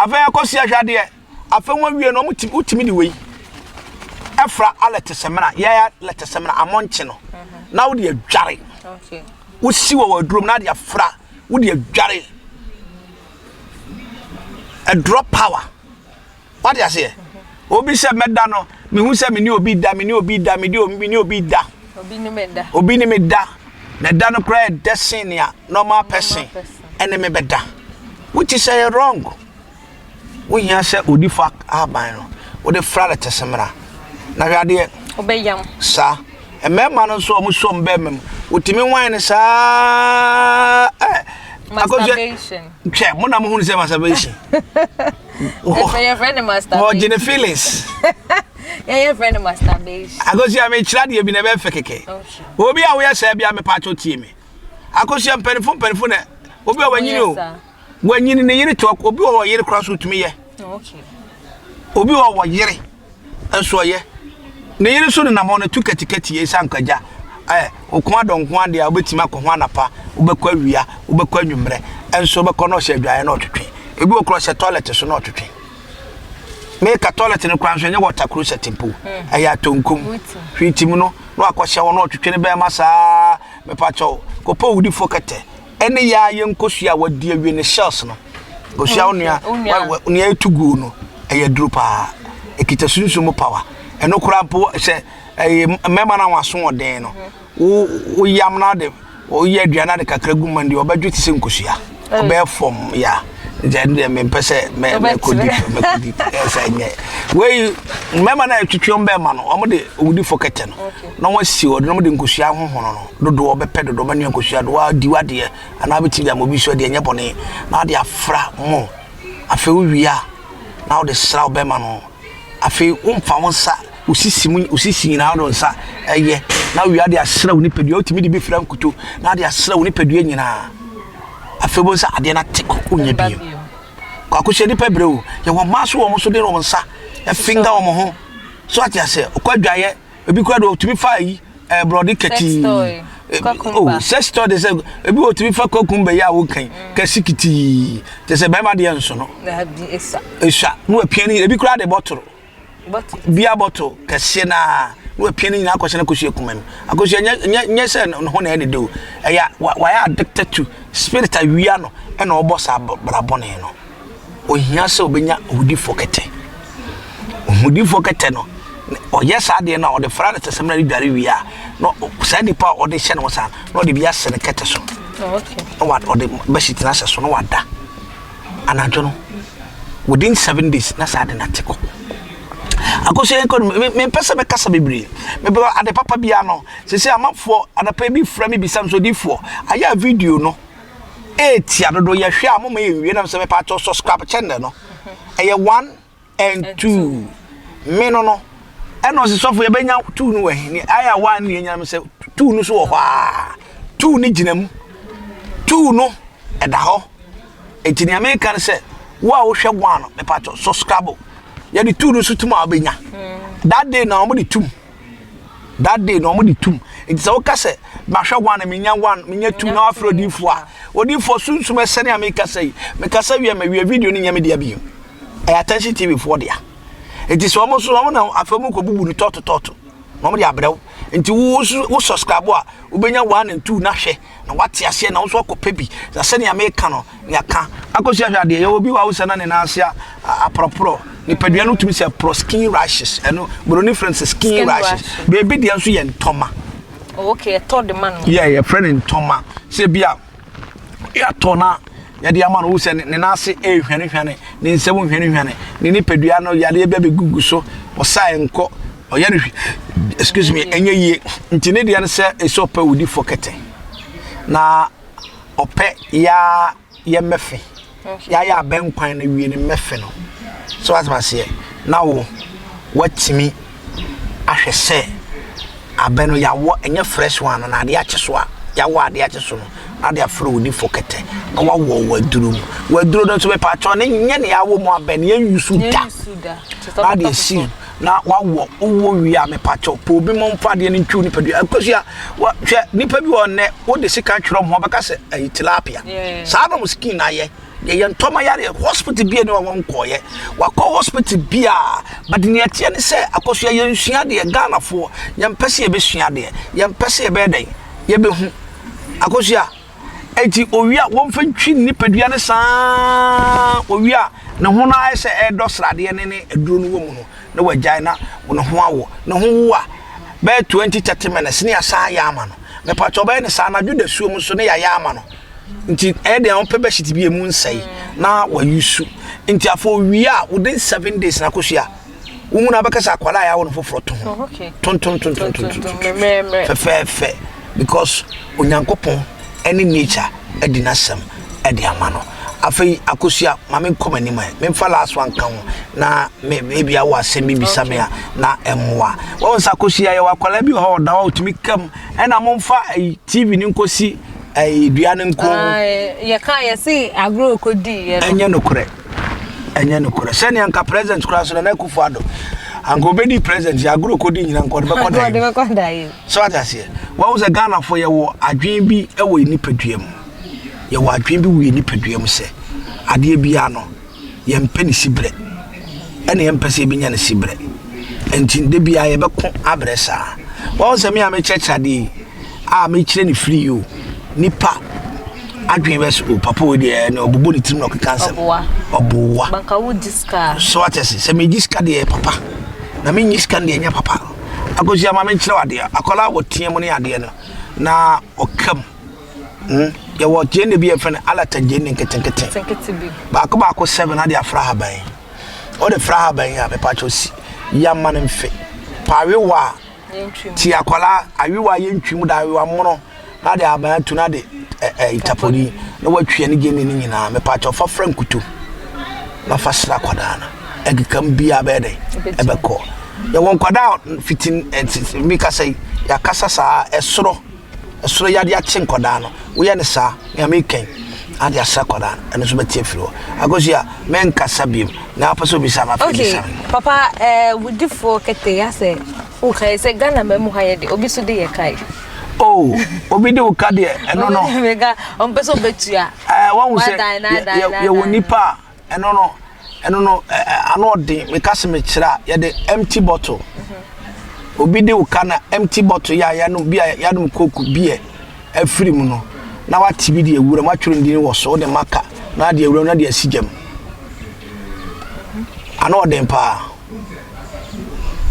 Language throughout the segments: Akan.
Afei akɔsi ahwɛ adeɛ. Afei wɔn awie no, wɔn wotumi de wei ɛfra alɛte sɛmina, yɛyɛ alɛte sɛmina amɔnkye no, na wode adware. Wosi wɔ wɔ adurom na de afra, wode adware. Ɛdrɔ power. Wate aseɛ? Obi sɛ mɛda no, mehu sɛ me ne obi da, me ne obi da, me ne obi da. Obi ne me da. Obi ne me da. Na da no koraa ɛdɛ sen nea normal person ɛne me bɛda. Which is ɛyɛ wrong. Wohia sɛ odi fa ahaban no, wode fra no te semena. Na hwɛ adeɛ. Wobɛyam. Saa. Mmarima no nso a wɔn som bɛrima mu, wotumi wan no saa. Ɛ masturbation. Hwɛ, mo na mo hu sɛ masturbation. Ɛfɛ yɛ fɛ ne masturbation. Ɔgye ne feelings. Yɛ yɛ fɛ ne masturbation. Akosua mi kyerɛ adeɛ bi na ɛbɛ fɛ kɛkɛ. Obi a woyɛ sɛ bi a mepa atwo tie mi. Akosua mpanyinfo mpanyinfo na obi a wanyini o. Wanyini ne yere to obi wɔ yere kora so tumi yɛ. Obi wɔ wɔ yere nso ɔyɛ. Ne yere nso nenam hɔ no tu katikati ɛsiane nkagya. Ɛ ɔko adɔ nko adeɛ a wobɛtumi akɔ ho anapa, wobɛkɔ awia, wobɛkɔ anwummerɛ, nso wobɛkɔ na ɔhyɛ adwaeɛ na ɔtwetwe. Ebi wɔ kora ɔhyɛ toilet so na ɔtwetwe. Meka toilet no koraa nso ɛnyɛ water closet mpo, hmm. ɛyɛ atonkum. Hwii mu no na wakɔhyɛ hɔ na ɔtwetwe ne bɛrima saa mepakyɛw kɔpɛ owudifo kɛtɛ ɛne yɛ a yɛ nkosua a wadi awie ne shells no kosua wo nua nua etu guo no ɛyɛ duro paa ekita sunsun mu power ɛno koraa mpo sɛ ɛyɛ mmarima no a wɔaso ɔden no wo wo yam na de woyɛ aduane na de kakra gu mu deɛ ɔbɛdwo te sɛ nkosua ɔbɛyɛ fam ya nti ɛno deɛ mempɛ sɛ mɛkɔ deep mɛkɔ deep ɛsɛ nyɛ wei mmarima no a ɛtwitwi wɔn bɛrima no wɔn de owudi fo kɛtɛ no na wɔn asi hɔ na wɔn de nkosua ahohono no dodoɔ bɛpɛ dodoɔ bɛnua nkosua do wadi wadeɛ anaa bɛtumi de ama obi so deɛ nyɛ bɔne na wɔde afra mo afei wowie a na wɔde sra wo bɛrima no afei womfa wo nsa osisi mu osisi nyinaa wode nsa ɛyɛ na wie ade asra wo nipadua wotumi de bi fra nkuto na ade asra wo nipadua nyinaa afei bo nsa adeɛ no ate kɔ wonyɛ bio kwakohyɛ nipa brɛ o yɛwɔ mmaa so wɔn so de wɔn nsa ɛfinga wɔn ho so ate aseɛ ɔkɔ adwaeɛ ebi kura de ɔtumi fa ayi ɛɛ borɔde kɛtii o sex toy de sɛ ebi ɔtumi fa kokumba yi a wokan mm. kɛse kitii te sɛ bɛrima deɛ nso no esua na wapia ne ebi kura de bɔtoro bia bɔtoro kɛseɛ naa na wapia ne nyinaa akɔhyɛ no akosua kuma mu akosua nyɛ nyɛ nyɛ sɛ ne ho na ɛne de o ɛyɛ wayɛ addicted to spirit awia no ɛna ɔbɔ saa brabɔne no. Ohia sɛ obenya owudifo kɛtɛ. Owudifo kɛtɛ no, ɔyɛ saa adeɛ no a, ɔde fra no te sɛ mmerɛ dware wie a, na saa nipa a ɔde hyɛ ne ho saa na ɔde bi asɛ ne kɛtɛ so. Na ɔde bɛhyɛ no ahyɛ so na wada. Anadwo no, within 7 days na saa ade no ate kɔ. Akosua yɛn kɔ no, mempɛ sɛ mɛkasa bebree. Mepɛ ade papa biara no, sisi amanfoɔ anapa bi frɛ me bisa me sɛ odiifoɔ, ayɛ a video no etia dodo yɛhwɛ a moma yɛnwie nam sɛ mepa kyɛw subscribe channel no ɛyɛ 1 and 2 me no ɛna ɔsɛ sɔfo yɛbɛnya two no wɔ he ayɛ a one ne yɛnya no sɛ two no so wɔ hɔ a two no gyina mu two no ɛda hɔ enti nea meka no sɛ wo a wohwɛ one no mepa kyɛw subscribe yɛde two no so tum a wobɛnya that day na wɔde tum that day na wɔn de tum nti sɛ woka sɛ mahwɛ one menya one menya two na wafrɛ odiifoɔ a odiifoɔ sunsum ɛsɛne a mekasa yi mekasa wie ma wie video no nyɛ me dea bio ɛyɛ Attention TV foɔ dea nti sɛ wɔn nso wɔn na afei wɔn kɔ bubu no tɔɔto tɔɔto na wɔn de abrɛ wo nti wo wo subscribe a wobɛnya 1 and 2 na hwɛ na wate aseɛ na wo nso akɔpɛ bi na sɛnea meka no yɛaka akɔsi ahwɛ adeɛ yɛwɔ bi wɔ awosɛ na ne nan ase aporɔporɔ nipadua no tumi sɛ porɔ skin rashes ɛno buroni frɛ no sɛ skin rashes beebi deɛ nso yɛ ntɔma. Oh, okay ɛtɔ de ma no. Yɛ yɛfrɛ no ntɔma sɛ bi a yɛatɔ na yɛde ama no wosɛ ne nan ase ɛrehwanehwane ne nsam hwanehwane ne nipadua no yadeɛ bi abɛgugu so ɔsa nkɔ ɔyɛ no hwi excuse me ɛnyɛ yie nti ne deɛ no sɛ ɛsɛ ɔpɛ wodi fɔ kɛtɛ na ɔpɛ yaa yɛ mmɛfe yɛayɛ abɛnkwan no wie no mmɛfe no so wasɛm aseɛ na wo watumi ahwɛ sɛ abɛ no yɛawɔ ɛnyɛ fresh one no na adeɛ akye so a yɛawɔ adeɛ akye so no na ade afrɛ wo difo kɛtɛ na wawɔ w'aduro mu w'aduro no nso mepaakyɛw ne nyɛ ne yɛawɔ mu abɛ no yɛnyusu da na ade asi na wawɔ wowɔ wie a mepaakyɛw pɛ obi ma ɔmfa adeɛ no ntwiw nipadua akosua hwɛ nipa bi wɔ nnɛ wode sika twerɛ ho ɔbɛka sɛ ɛyɛ tilapia saa na ɔmo skin ayɛ. Yɛyɛ ntɔma yareɛ. Hospital bia ni wɔn nkɔɔyɛ. Wakɔ hospital bia. But nea ɛteɛ ne sɛ akɔsua yɛnsua adeɛ. Ghanafoɔ yɛmpɛ sɛ yɛbɛsua adeɛ. Yɛmpɛ sɛ yɛbɛyɛ dɛn? Yɛbɛhu. Akosua, enti owie a wɔmfa ntwi ne nipadua no saa owie a ne ho no ayɛ sɛ ɛredɔ sradeɛ ne ne aduro no wɔ mu no na wagyae na ne ho awo. Ne ho wo a bɛyɛ 20 30 minutes ne yɛasan ayɛ ama no. Mepakyɛ ɔbɛyɛ ne saa anadwo dasuo mu nso ne yɛayɛ ama no. Nti ɛyɛ deɛ wɔpɛ bɛhyit bi emu nsɛe na wɔayusu. Nti afɔ owie a within 7 days na akosua wohu na bɛka sɛ akwadaa a yɛawo no foforɔ to ho tontontontontonton fɛfɛɛfɛ because Onyankopɔn ɛne nature adi n'asɛm ɛde ama no. Afei akosua, ma menkɔ m'anim ɛ, memfa last one ka ho na me ebi awɔ asɛm bi bisa me a na ɛmmoa wɔn nsa. Akosua, yɛwɔ akwadaa bi wɔ hɔ ɔda hɔ a ɔtumi kam ɛna momfa ɛyi TV ne nkɔsi ɛyi dua ne nko. Yɛka yɛse agorɔ kɔdi yɛ no. Ɛnyɛ nokorɛ, ɛnyɛ nokorɛ. Sɛnea nka president koraa so, Nana Akufo Addo, anka obɛdi president yɛ agorɔ kɔdi nyina nka ɔde bɛkɔ dan ɔde bɛkɔ dan mu. Sɛ wate aseɛ, wɔn sɛ Ghanafoɔ yɛwɔ adwene bi wɔ yɛ nipadua mu, yɛwɔ adwene bi wɔ yɛ nipadua mu sɛ adeɛ biara no yɛmpɛ ne si berɛ ɛna yɛmpɛ sɛ yɛbɛnya ne si berɛ, nti de biara yɛbɛko abrɛ saa. Wɔn sɛ me a mekyerɛkyerɛ adeɛ yi a mekyerɛ ne firi yi o, nipa adwene bɛ so o, papa wei deɛ ɛna ɔbobɔ ne tirim na ɔkeka nsɛm. Ɔboa. Ɔboa. Banka wogye sika. So wate ase, sɛ megye sika deɛ papa na menyi sika no deɛ ɛnyɛ papa. Akosua, ma menkyerɛ wo adeɛ. Akwadaa a wɔteɛ mu ne adeɛ no na ɔkam Yɛwɔ gyeene bi a yɛfrɛ no alata, gyeene nketenkete. Nketenkete bi. Baako baako seven ade afra haban yi. Wode fra haban yi a, mepakyɛw si yamma no mfe. Pa awewa a Yɛntwi mu. Ti akwadaa awewa a yɛntwi mu da, awewa mono na ade ahaban atu na ade ɛ ɛ tapoli na watwi ne gyeene no nyinaa. Mepakyɛw fa fra nkuto na fa sra akwadaa no. Ɛkekam biara bɛyɛ dɛ ɛbɛkɔ. Yɛwɔ nkwadaa a fitin ɛ mi kasa yi yɛakasa saa ɛsoro ɛsoro yade akye nkwadaa no, woyɛ no saa nea meka yi ade asra akwadaa no, ɛno nso bɛte afiri hɔ. Akosua, menkasa biom na wopɛ sɛ obisa me afei Okay, bisa me. Papa, wudifoɔ kɛtɛ ya sɛ wokae sɛ Ghana ma mu ha yɛ de obi so de yɛ kae. Oh, obi de wo ka deɛ, ɛno no. Meka ɔmpɛ sɛ ɔbɛtua. Ɛɛ, wɔn sɛ Wadan na adan na yɛwɔ adan. nipa a ɛno no ano ɔden. Meka sɛ mekyerɛ a yɛde empty bottle. Obi de wo ka na empty bottle yɛ a yɛanom bi a yɛanom Coke beer afiri mu no na wate bi de awura mu atwerɛ ne din wɔ so, wode maka na ade awura mu na de asi gya mu. Ano ɔden paa.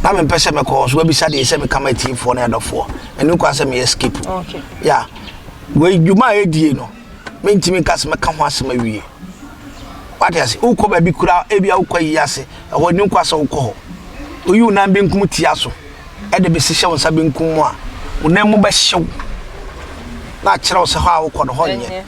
Na mempɛ sɛ mɛkɔ so wabisa deɛ sɛ meka ma atiefoɔ ne adɔfoɔ ɛno kwan sɛ meyɛ skip. Ya wei dwuma a ɛdie no mentumi nka sɛ mɛka ho asɛm awie. Wate ase, wokɔ baabi koraa ebia wokɔ ayi ase ɛhɔ ni nkwa sɛ wokɔ hɔ oyi wo nan benkum tia so ɛde bɛsi hyɛ wo nsa benkum mu a, wo nan mu bɛhyew na akyerɛ wo sɛ hɔ a wokɔ no hɔ nyɛ. Ɛnyɛ.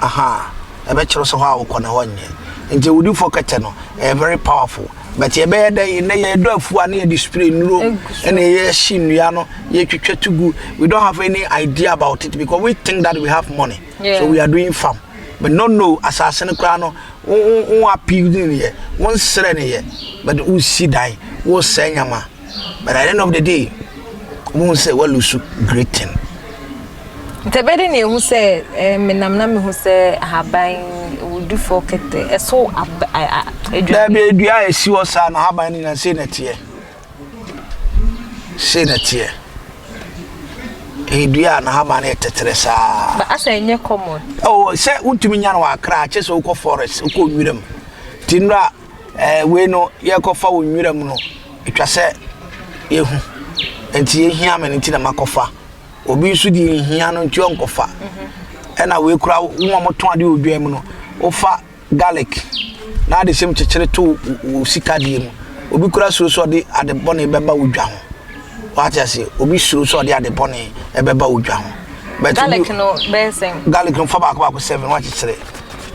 Aha, ɛbɛkyerɛ wo sɛ hɔ a wokɔ no hɔ nyɛ. Nti awudifoɔ kɛtɛ no ɛyɛ very powerful, but yɛbɛyɛ dɛ nnɛ yɛdɔ afuo a ne yɛde spray nnuro Egu so. ɛna yɛhye nnua no yɛtwitwa to gu. We don't have any idea about it because we think that we have money so we are doing farm but no no asase no koraa no wo wo wo appeal ne yɛ, wo nsrɛ ne yɛ, but wosi dan wosɛe nyama, but at the end of the day wohu sɛ woalose great thing. Nti ɛbɛde ne ehu sɛ menam na mehu sɛ ahaban wudifoɔ kɛtɛ ɛso aba aduane. Daabi, dua a ɛsi hɔ saa na ahaban no nyinaa sei na ɛteɛ, sei na ɛteɛ. Ɛyɛ dua a n'ahaban no yɛ tɛtrɛ saa. But asɛ ɛnyɛ common. Oh, sɛ wontumi nya no wɔ Akra, kyɛ sɛ wokɔ forest, wokɔ nwura mu. Nti nnora wei no yɛkɔfa wɔ nwura mu no, ɛtwa sɛ yɛhu. Nti yɛhia me no nti na makɔfa. Obi nso deɛ nhia no nti ɔnkɔfa. Ɛna wei kora wɔn a wɔtɔn adeɛ wɔ dwa mu no, wofa garlic na ade hyɛm kyekyere to wo sika deɛ mu. Obi kora suro sɛ ɔde ade bɔne bɛba wo dwa ho. Wate ase, obi suro sɛ ɔde ade bɔne ɛbɛba wo dwa ho. But garlic no bɛyɛ sɛn? Garlic no fa baako baako seven wakyekyere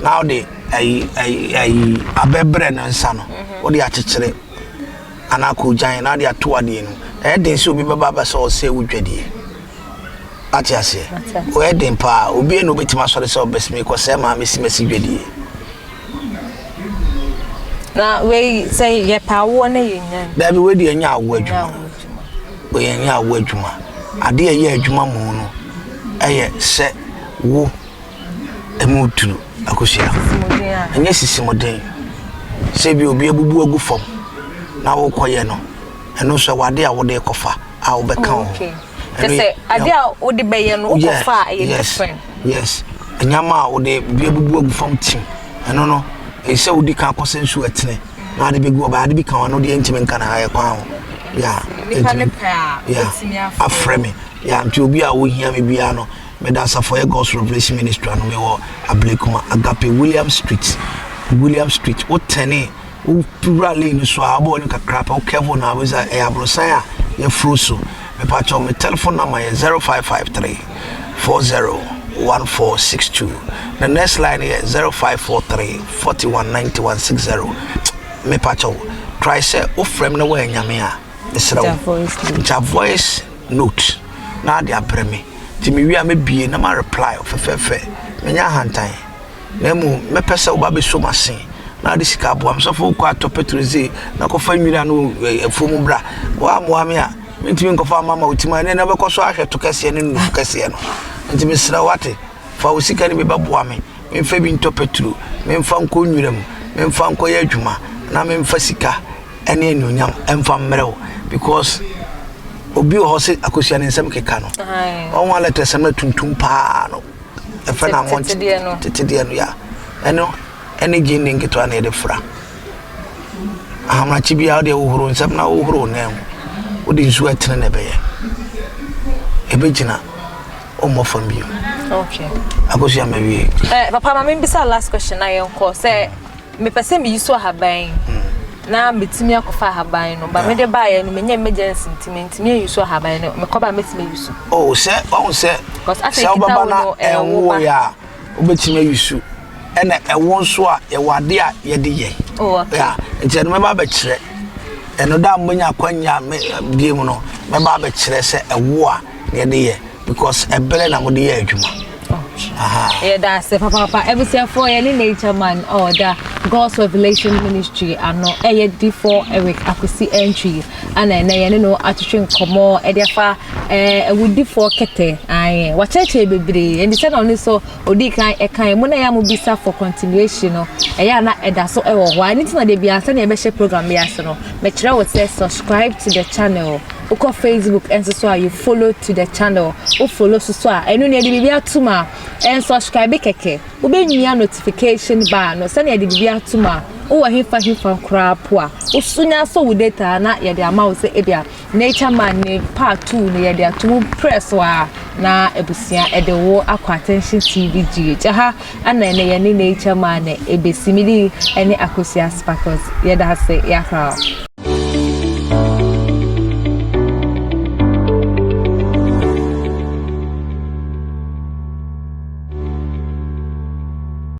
na wode ayi ayi ayi abɛbrɛ no nsa no wode akyekyere anaa koogyan na wode ato adeɛ no. Ɛyɛ den sɛ obi bɛba abɛ sɛ ɔsɛ wo dwadie. Wate aseɛ, ɔyɛ den paa. Obi na obɛtumi asɔre sɛ ɔbɛsimi kɔ sɛ maame si masi dwadie. Na wei sɛ yɛpɛ awoɔ na yɛnya? Daabi, wei deɛ ɛnyɛ awoɔ adwuma. Wei ɛnyɛ awoɔ adwuma. Adeɛ a ɛyɛ adwuma mu no ɛyɛ sɛ wo ɛmu duru. Akosua, ɛnyɛ sisimuden sɛ bi obi abubu agu fam na wokɔyɛ no, ɛno nso ɛwɔ ade a wode kɔfa a wobɛka wo ho. Kyɛ sɛ ade a wode bɛyɛ no wokɔfa a ɛyɛ different. Yes, nneɛma a wode bi abubu agu fam tim ɛno no, ɛyɛ sɛ wodi kan akɔsɛ nsuo ɛtene na ade bɛgu ɔbaa ade bi ka ho, ɛno deɛ ntumi nka na ayɛ kwan ho. Yeah, nipa ne pɛ a wotumi afrɛ me. Yeah, nti obi a wohia me biara no, meda asafo yɛ God's Revelation Ministry ano, mewɔ Ablekuma Agape William Street. William Street, wotɛne wowura lane no so a, wobɔ w'anim kakra pɛ, wokɛvo na wobɛsa ɛyɛ aborosan a yɛforo so. Mepakyɛw, me telephone number yɛ 0553 401462. The next line yɛ 0543 41 91 60. Mepakyɛw, try sɛ wofrɛ me na woannya me a, mesrɛ wo, gya voice note na ade abrɛ me. Nti mewie a mɛbie na ma reply fɛfɛɛfɛ. Menyɛ ahantan. Na mmom mɛpɛ sɛ woba bɛsɔ m'ase na wode sika aboa me. Sɔfo wokɔ atɔ petro sei na kɔfa nwira no afuo mu bra. Woammoa me a, mentumi nkɔfa ama ma wo tim a ɛnɛ na wobɛkɔ so ahwɛ to kɛseɛ ne nufu kɛseɛ no. Nti mesrɛ wo wate, fa wo sika no bi bɛboa me, memfa bi ntɔ petro, memfa nkɔ nwira mu, memfa nkɔyɛ adwuma na memfa sika ne anuonyam mfa mmerɛ wo because obi wɔ hɔ sɛ akosua ne nsɛm keka no. Ɔho alɛtɛsɛm no tuntum paa no. Ɛfɛ na wɔn tetedeɛ no ya ɛno ɛne gyeene nketewa na yɛde fra ahamakye biara deɛ wohoro nsɛm na wohoro nan mu wode nsuo ɛtene na ɛbɛyɛ ɛbɛgyina ɔmmɔ fam bio. Okay. Akosua ma wie. Eh, papa ma membisa last question na yɛnkɔ sɛ Mepɛ sɛ meyi so ahaban yi na metumi akɔfa ahaban no ba mede baeɛ no menya emergency nti mentumi ayi so ahaban no mekɔba a mɛtumi ayi so. Oh sɛ ɔhu sɛ sɛ wobɛba na ɛnwo yɛ a wobɛtumi ayi so ɛna ɛwo nso a yɛwɔ ade a yɛde yɛ. Oh, okay. Yeah, nti ɛno mɛba abɛkyerɛ ɛno da a mobɛnya akwanya bie mu no mɛba abɛkyerɛ sɛ ɛwo a yɛde yɛ because ɛberɛ na mode yɛ adwuma. Yɛda ase papaapa abusuafoɔ yɛne Nature Man a ɔda God's Revelation Ministry ano ɛyɛ Difoɔ Eric Akwesi Antwi ana ɛnɛ yɛne no atwetwe nkɔmmɔ ɛde afa ɛɛ awudifoɔ kɛtɛ ae wakyerɛkyerɛ bebree ɛnti sɛ na ɔno nso ɔdii kan ɛkan mu na ɛyɛ a mobisa for continuation no ɛyɛ a na ɛda so ɛwɔ hɔ a ɛno nti na da biara sɛnea yɛbɛhyɛ program yi ase no mekyerɛ wo sɛ subscribe to the channel Wokɔ Facebook nso so a you follow to the channel. Wo follow so so a ɛno nea yɛde biribi atom a ɛnsubscribe kɛkɛ. Wobɛmia notification bar no sɛnea yɛde biribi atom a wowɔ hefa hefa koraa po a wonya sɔ wo data a na yɛde ama wo sɛ ebia Nature Man ne part 2 no yɛde ato mu press so a na abusua ɛde wo akɔ Attention TV GH. Ɛha ɛna ɛnɛ yɛne Nature Man ɛbɛsi. Me din ɛne Akosua Sparkles. Yɛda ase yɛakra wo.